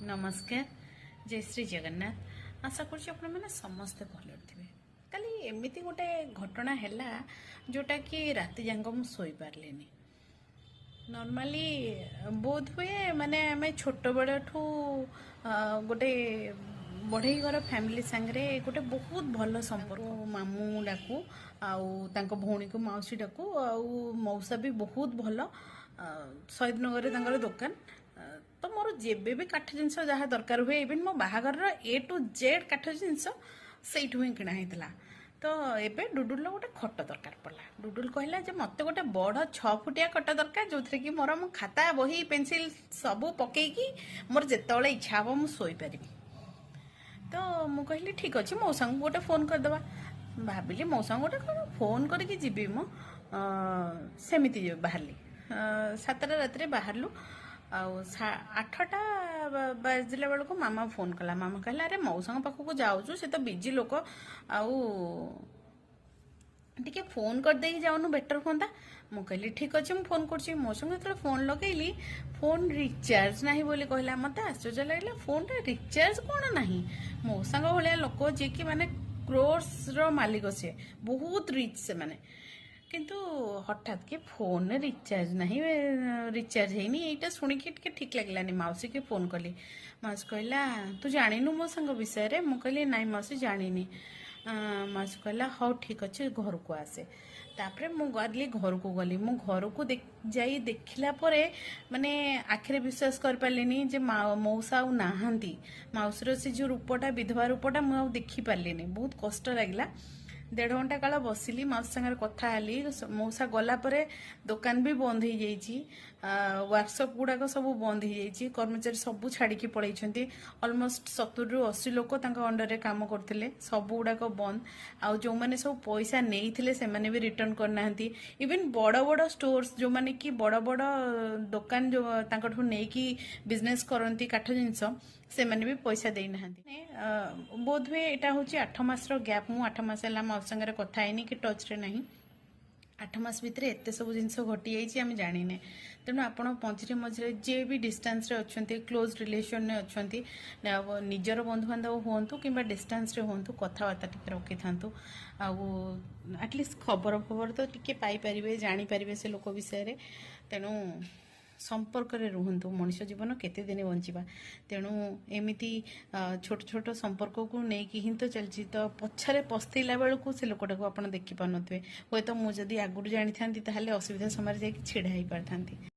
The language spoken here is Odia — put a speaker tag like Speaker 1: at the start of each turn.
Speaker 1: ନମସ୍କାର, ଜୟ ଶ୍ରୀ ଜଗନ୍ନାଥ। ଆଶା କରୁଛି ଆପଣମାନେ ସମସ୍ତେ ଭଲରେ ଥିବେ। କାଲି ଏମିତି ଗୋଟେ ଘଟଣା ହେଲା, ଯେଉଁଟାକି ରାତି ଯାକ ମୁଁ ଶୋଇପାରିଲିନି। ନର୍ମାଲି ବୋଧ ହୁଏ ମାନେ ଆମେ ଛୋଟବେଳଠୁ ଗୋଟେ ବଢ଼େଇ ଘର ଫ୍ୟାମିଲି ସାଙ୍ଗରେ ଗୋଟେ ବହୁତ ଭଲ ସମ୍ପର୍କ। ମାମୁଁ ଡାକୁ ଆଉ ତାଙ୍କ ଭଉଣୀକୁ ମାଉସୀ ଡାକୁ। ଆଉ ମଉସା ବି ବହୁତ ଭଲ। ଶହୀଦନଗରରେ ତାଙ୍କର ଦୋକାନ। ତ ମୋର ଯେବେ ବି କାଠ ଜିନିଷ ଯାହା ଦରକାର ହୁଏ, ଇଭେନ୍ ମୋ ବାହାଘରର ଏ ଟୁ ଜେଡ୍ କାଠ ଜିନିଷ ସେଇଠୁ ହିଁ କିଣା ହେଇଥିଲା। ତ ଏବେ ଡୁଡୁଲର ଗୋଟେ ଖଟ ଦରକାର ପଡ଼ିଲା। ଡୁଡୁଲ କହିଲା ଯେ ମୋତେ ଗୋଟେ ବଡ଼ 6 ଫୁଟିଆ ଖଟ ଦରକାର, ଯୋଉଥିରେ କି ମୋର ମୁଁ ଖାତା, ବହି, ପେନସିଲ ସବୁ ପକେଇକି ମୋର ଯେତେବେଳେ ଇଚ୍ଛା ହବ ମୁଁ ଶୋଇପାରିବି। ତ ମୁଁ କହିଲି, ଠିକ୍ ଅଛି, ମଉସାଙ୍କୁ ଗୋଟେ ଫୋନ୍ କରିଦେବା। ଭାବିଲି ମଉସାଙ୍କୁ ଗୋଟେ କ'ଣ ଫୋନ୍ କରିକି ଯିବି ମୁଁ। ସେମିତି ବାହାରିଲି, 7ଟା ରାତିରେ ବାହାରିଲୁ। ଆଉ 8ଟା ବାଜିଲା ବେଳକୁ ମାମା ଫୋନ୍ କଲା। ମାମା କହିଲା, ଆରେ, ମଉସାଙ୍କ ପାଖକୁ ଯାଉଛୁ, ସେ ତ ବିଜି ଲୋକ, ଆଉ ଟିକେ ଫୋନ୍ କରିଦେଇକି ଯାଉନୁ, ବେଟର ହୁଅନ୍ତା। ମୁଁ କହିଲି, ଠିକ୍ ଅଛି, ମୁଁ ଫୋନ୍ କରୁଛି। ମଉସାଙ୍କୁ ଯେତେବେଳେ ଫୋନ୍ ଲଗେଇଲି, ଫୋନ୍ ରିଚାର୍ଜ ନାହିଁ ବୋଲି କହିଲା। ମୋତେ ଆଶ୍ଚର୍ଯ୍ୟ ଲାଗିଲା, ଫୋନ୍ଟା ରିଚାର୍ଜ କ'ଣ ନାହିଁ? ମଉସାଙ୍କ ଭଳିଆ ଲୋକ, ଯିଏକି ମାନେ କ୍ରୋର୍ସର ମାଲିକ, ସିଏ ବହୁତ ରିଚ୍ ସେମାନେ, କିନ୍ତୁ ହଠାତ୍ କି ଫୋନ୍ରେ ରିଚାର୍ଜ ନାହିଁ, ରିଚାର୍ଜ ହେଇନି, ଏଇଟା ଶୁଣିକି ଟିକେ ଠିକ୍ ଲାଗିଲାନି। ମାଉସୀକି ଫୋନ୍ କଲି। ମାଉସୀ କହିଲା, ତୁ ଜାଣିନୁ ମୋ ସାଙ୍ଗ ବିଷୟରେ? ମୁଁ କହିଲି, ନାଇଁ ମାଉସୀ, ଜାଣିନି। ମାଉସୀ କହିଲା, ହଉ ଠିକ୍ ଅଛି, ଘରକୁ ଆସେ। ତାପରେ ମୁଁ ଗଲି, ଘରକୁ ଗଲି। ମୁଁ ଘରକୁ ଯାଇ ଦେଖିଲା ପରେ ମାନେ ଆଖିରେ ବିଶ୍ୱାସ କରିପାରିଲିନି ଯେ ମଉସା ଆଉ ନାହାନ୍ତି। ମାଉସୀର ସେ ଯେଉଁ ରୂପଟା, ବିଧବା ରୂପଟା ମୁଁ ଆଉ ଦେଖିପାରିଲିନି। ବହୁତ କଷ୍ଟ ଲାଗିଲା। ଦେଢ଼ ଘଣ୍ଟା କାଳ ବସିଲି, ମାଉସୀ ସାଙ୍ଗରେ କଥା ହେଲି। ମଉସା ଗଲା ପରେ ଦୋକାନ ବି ବନ୍ଦ ହେଇଯାଇଛି, ୱାର୍କସପ୍ ଗୁଡ଼ାକ ସବୁ ବନ୍ଦ ହେଇଯାଇଛି, କର୍ମଚାରୀ ସବୁ ଛାଡ଼ିକି ପଳେଇଛନ୍ତି। ଅଲମୋଷ୍ଟ 70ରୁ 80 ଲୋକ ତାଙ୍କ ଅଣ୍ଡରରେ କାମ କରୁଥିଲେ, ସବୁ ଗୁଡ଼ାକ ବନ୍ଦ। ଆଉ ଯେଉଁମାନେ ସବୁ ପଇସା ନେଇଥିଲେ, ସେମାନେ ବି ରିଟର୍ନ କରିନାହାନ୍ତି। ଇଭେନ୍ ବଡ଼ ବଡ଼ ଷ୍ଟୋର୍ସ, ଯେଉଁମାନେ କି ବଡ଼ ବଡ଼ ଦୋକାନ, ଯେଉଁ ତାଙ୍କଠୁ ନେଇକି ବିଜନେସ୍ କରନ୍ତି କାଠ ଜିନିଷ, ସେମାନେ ବି ପଇସା ଦେଇନାହାନ୍ତି। ବୋଧହୁଏ ଏଇଟା ହେଉଛି 8 ମାସର ଗ୍ୟାପ୍। ମୁଁ 8 ମାସ ହେଲା ମାଉସୀ ସାଙ୍ଗରେ କଥା ହେଇନି କି ଟଚ୍ରେ ନାହିଁ। 8 ମାସ ଭିତରେ ଏତେ ସବୁ ଜିନିଷ ଘଟିଯାଇଛି, ଆମେ ଜାଣିନେ। ତେଣୁ ଆପଣ ମଝିରେ ମଝିରେ ଯିଏ ବି ଡିଷ୍ଟାନ୍ସରେ ଅଛନ୍ତି, କ୍ଲୋଜ୍ ରିଲେସନରେ ଅଛନ୍ତି, ଆଉ ନିଜର ବନ୍ଧୁବାନ୍ଧବ ହୁଅନ୍ତୁ କିମ୍ବା ଡିଷ୍ଟାନ୍ସରେ ହୁଅନ୍ତୁ, କଥାବାର୍ତ୍ତା ଟିକେ ରଖିଥାନ୍ତୁ। ଆଉ ଆଟଲିଷ୍ଟ ଖବର ଫବର ତ ଟିକେ ପାଇପାରିବେ, ଜାଣିପାରିବେ ସେ ଲୋକ ବିଷୟରେ। ତେଣୁ ସମ୍ପର୍କରେ ରୁହନ୍ତୁ। ମଣିଷ ଜୀବନ କେତେ ଦିନ ବଞ୍ଚିବା? ତେଣୁ ଏମିତି ଛୋଟ ଛୋଟ ସମ୍ପର୍କକୁ ନେଇକି ହିଁ ତ ଚାଲିଛି। ତ ପଛରେ ପସ୍ତେଇଲା ବେଳକୁ ସେ ଲୋକଟାକୁ ଆପଣ ଦେଖିପାରୁନଥିବେ। ହୁଏତ ମୁଁ ଯଦି ଆଗରୁ ଜାଣିଥାନ୍ତି, ତାହେଲେ ଅସୁବିଧା ସମୟରେ ଯାଇକି ଛିଡ଼ା ହେଇପାରିଥାନ୍ତି।